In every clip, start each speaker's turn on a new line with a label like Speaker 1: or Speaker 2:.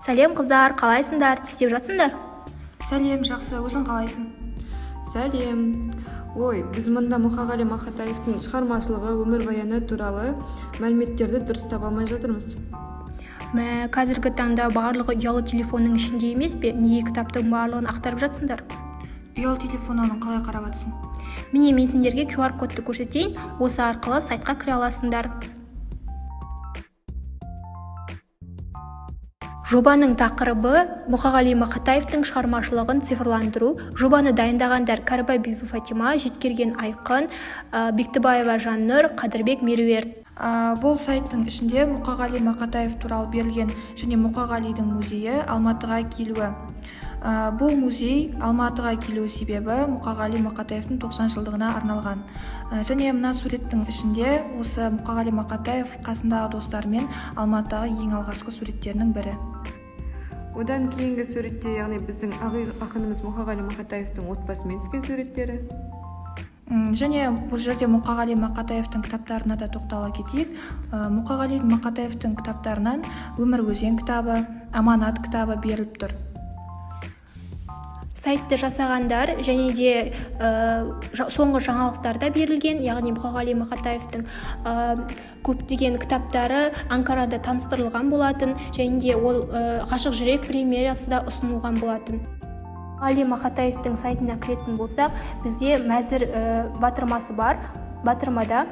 Speaker 1: Сәлем, қыздар, қалайсыңдар? Не істеп жатсыңдар?
Speaker 2: Сәлем, жақсы, өзің қалайсың?
Speaker 3: Сәлем. Ой, біз мұнда Мұқағали Мақатаевтың шығармашылығы, өмірбаяны туралы мәліметтерді дұрыс таба алмай жатырмыз.
Speaker 1: Мә, қазіргі таңда барлығы ұялы телефонның ішінде емес пе? Неге кітаптың барлығын ақтарып жатсыңдар?
Speaker 2: Ұялы телефоннан қалай қарап жатсың?
Speaker 1: Міне, мен сендерге QR кодты көрсетейін, осы арқылы сайтқа кіре аласыңдар. Жобаның тақырыбы Мұқағали Мақатаевтың шығармашылығын цифрландыру. Жобаны дайындағандар Кәрібай Бибі Фатима, Жеткерген Айқын, Бектібаева Жаннұр, Қадырбек Меруерт.
Speaker 2: Бұл сайттың ішінде Мұқағали Мақатаев туралы берілген және Мұқағалидың музейі Алматыға келуі. Бұл музей Алматыға келу себебі Мұқағали Мақатаевтың 90 жылдығына арналған. Және мына суреттің ішінде осы Мұқағали Мақатаев қасындағы достарымен Алматыдағы ең алғашқы суреттерінің бірі.
Speaker 3: Одан кейінгі суретте, яғни біздің ақынымыз Мұқағали Мақатаевтың отбасымен түскен суреттері.
Speaker 2: Және бұл жерде Мұқағали Мақатаевтың кітаптарына да тоқтала кетейік. Мұқағали Мақатаевтың кітаптарынан Өмір өзен кітабы, Аманат кітабы беріліп тұр.
Speaker 1: Сайтты жасағандар және де соңғы жаңалықтарда берілген, яғни Мұқағали Мақатаевтың көптеген кітаптары Анкарада таныстырылған болатын, және де ол Ғашық жүрек премьерасы да ұсынылған болатын. Мұқағали Мақатаевтың сайтына кіретін болсақ, бізде мәзір батырмасы бар. Батырмада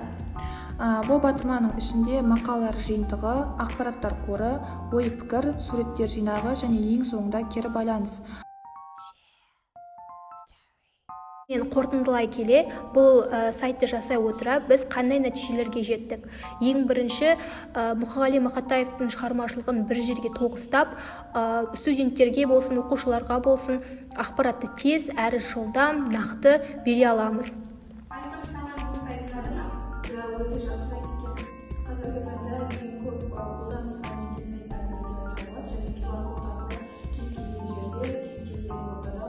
Speaker 2: бұл батырманың ішінде мақалалар жиынтығы, ақпараттар қоры, ой-пікір, суреттер жинағы және ең соңында кері байланыс.
Speaker 1: Мен қорытындылай келе, бұл сайтты жасай отыра біз қандай нәтижелерге жеттік? Ең бірінші, Мұқағали Мақатаевтың шығармашылығын бір жерге тоғыстап, студенттерге болсын, оқушыларға болсын, ақпаратты тез әрі жылдам, нақты бере аламыз.
Speaker 4: Айқын, саған бұл сайт ұнады ма?
Speaker 2: Иә, өте жақсы сайт екен. Қазіргі таңда ең көп қолданысқа енген сайттардың бірі деп айтуға болады, және QR код арқылы кез келген жерде, кез келген ортада